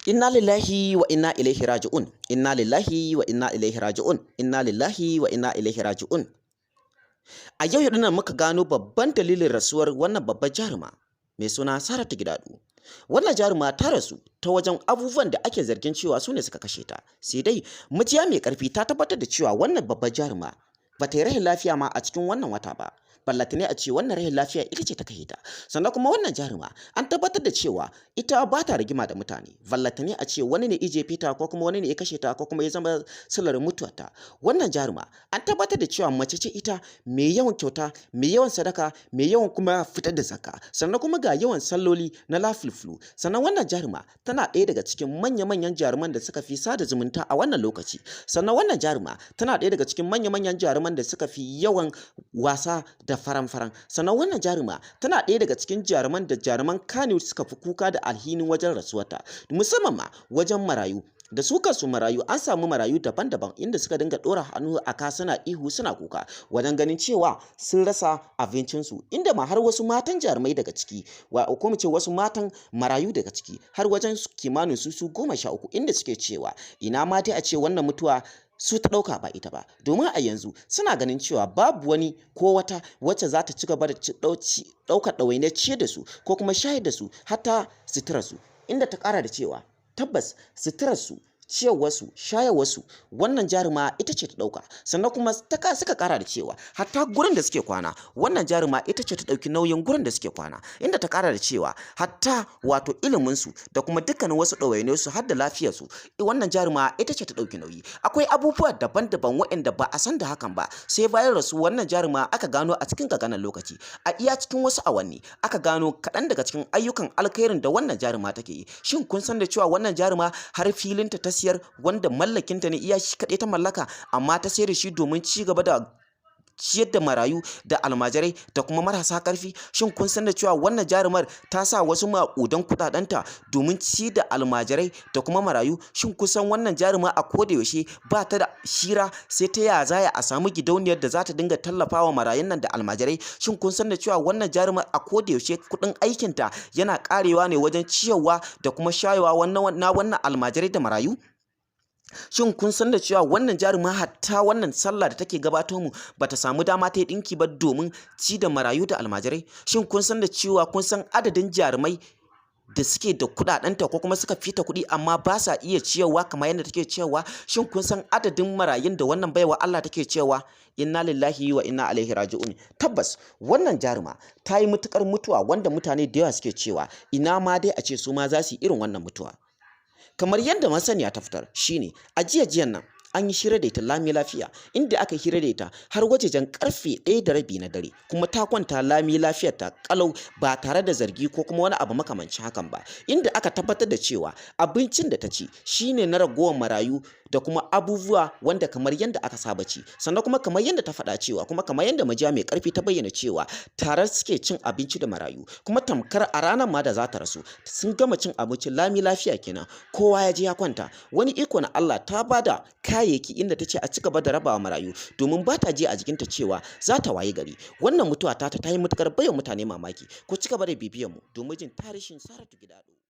Inna lillahi wa inna ilaihi raji'un. Inna lillahi wa inna ilaihi raji'un. Inna lillahi wa inna ilaihi raji'un. A yau yau dinnan muka gano babban dalilin rasuwar wannan babbar jaruma mai suna Saratu Gidado. Wannan jaruma ta rasu ta wajen abubuwan da ake zargin cewa su ne suka kashe ta. Sai dai majiya mai karfi ta tabbatar da cewa wannan babbar jaruma ba ta yi rashin lafiya ma a cikin wannan wata ba. Ballatane a ce wannan rashin lafiya ita ce ta kashe ta. Sannan kuma wannan jaruma an tabbatar da cewa ita ba ta rigima da mutane. Ballatane a ce wani ne ya jefe ta ko kuma wani ne ya kashe ta ko kuma ya zama silar mutuwarta. Wannan jaruma an tabbatar da cewa mace ce ita mai yawan kyauta, mai yawan sadaka, mai yawan kuma fitar da zakka. Sannan kuma ga yawan salloli na nafilfilu. Sannan wannan jaruma tana ɗaya daga cikin manya-manyan jaruman da suka fi sada zumunta a wannan lokaci. Sannan wannan jaruma tana ɗaya daga cikin manya-manyan jaruman da suka fi yawan wasa da faran-faran. Sannan wannan jaruma tana ɗaya daga cikin jaruman da jaruman Kannywood suka fi kuka da alhinin wajen rasuwarta, musamman ma wajen marayu. Da su kansu marayu, an samu marayu daban-daban inda suka dinga ɗora hannu a ka suna ihu suna kuka wajen ganin cewa sun rasa abincinsu, inda ma har wasu matan jarumai daga ciki, ko mu ce wasu matan marayu daga ciki, har wajen kimanin su 13, inda suke cewa ina ma dai a ce wannan mutuwa su ta ɗauka ba ita ba, domin a yanzu suna ganin cewa babu wani ko wata wacce za ta ci gaba da ɗaukar ɗawainiyar ciyar da su ko kuma shayar da su, hatta suturarsu, inda ta ƙara da cewa tabbas suturarsu, ciyarwarsu, shayarwarsu, wannan jaruma ita ce ta ɗauka. Sannan kuma suka ƙara da cewa hatta gurin da suke kwana, wannan jaruma ita ce ta ɗauki nauyin gurin da suke kwana, inda ta ƙara da cewa hatta wato iliminsu da kuma dukkanin wasu ɗawainiyarsu, har da lafiyarsu, wannan jaruma ita ce ta ɗauki nauyi. Akwai abubuwa daban-daban waɗanda ba a san da hakan ba, sai bayan rasu wannan jaruma aka gano a cikin ƙanƙanin lokaci. A iya cikin wasu awanni aka gano kaɗan daga cikin ayyukan alkhairin da wannan jaruma take yi. Shin kun san da cewa wannan jaruma har filinta ta siyar, wanda mallakinta ne, iya shi kaɗai ta mallaka, amma ta sayar da shi domin ci gaba da ciyar da marayu da almajirai da kuma marasa ƙarfi? Shin kun san da cewa wannan jarumar ta sa wasu maƙudan kuɗaɗenta domin ci da almajirai da kuma marayu? Shin kun san wannan jaruma a koda yaushe ba ta da shira sai ta ya za a samu gidauniyar da za ta dinga tallafawa marayun nan da almajirai? Shin kun san da cewa wannan jarumar a koda yaushe kuɗin aikinta yana ƙarewa ne wajen ciyarwa da kuma shayarwa na wannan almajirai da marayu? Shin kun san da cewa wannan jaruma hatta wannan sallah da take gabato mu bata samu dama ta yi ɗinki ba domin ci da marayu da almajirai? Shin kun san da cewa kun san adadin jarumai da suke da kuɗaɗenta ko kuma suka fita kuɗi amma ba sa iya ciyarwa kamar yadda take ciyarwa? Shin kun san adadin marayun da wannan baiwa Allah take ciyarwa? Inna lillahi wa inna ilaihi raji'un. Tabbas wannan jaruma ta yi matuƙar mutuwa wanda mutane da yawa suke cewa ina ma dai a ce su ma za su yi irin wannan mutuwa. Kamar yadda masaniya ta fitar shine a jiya jiyan nan an yi hira da ita lami lafiya, inda aka hira da ita har wajejen karfe 1:30 na dare, kuma ta kwanta lami lafiyar ta kalau ba tare da zargi ko kuma wani abu makamancin hakan ba, inda aka tabbatar da cewa abincin da ta ci shine na ragowar marayu da kuma abubuwa wanda kamar yadda aka saba ci. Sannan kuma kamar yadda ta faɗa cewa, kuma kamar yadda majiya mai ƙarfi ta bayyana cewa tare suke cin abinci da marayu, kuma tamkar a ranar ma da za ta rasu sun gama cin abinci lami lafiya kenan, kowa ya je ya kwanta. Wani iko na Allah, ta bada kayayyaki inda ta ce a ci gaba da rabawa marayu domin ba ta ji a jikinta cewa za ta wayi gari. Wannan mutuwa ta ta yi matukar baiwa mutane mamaki. Ku ci gaba da bibiyan mu domin jin tarihin Saratu Gidado.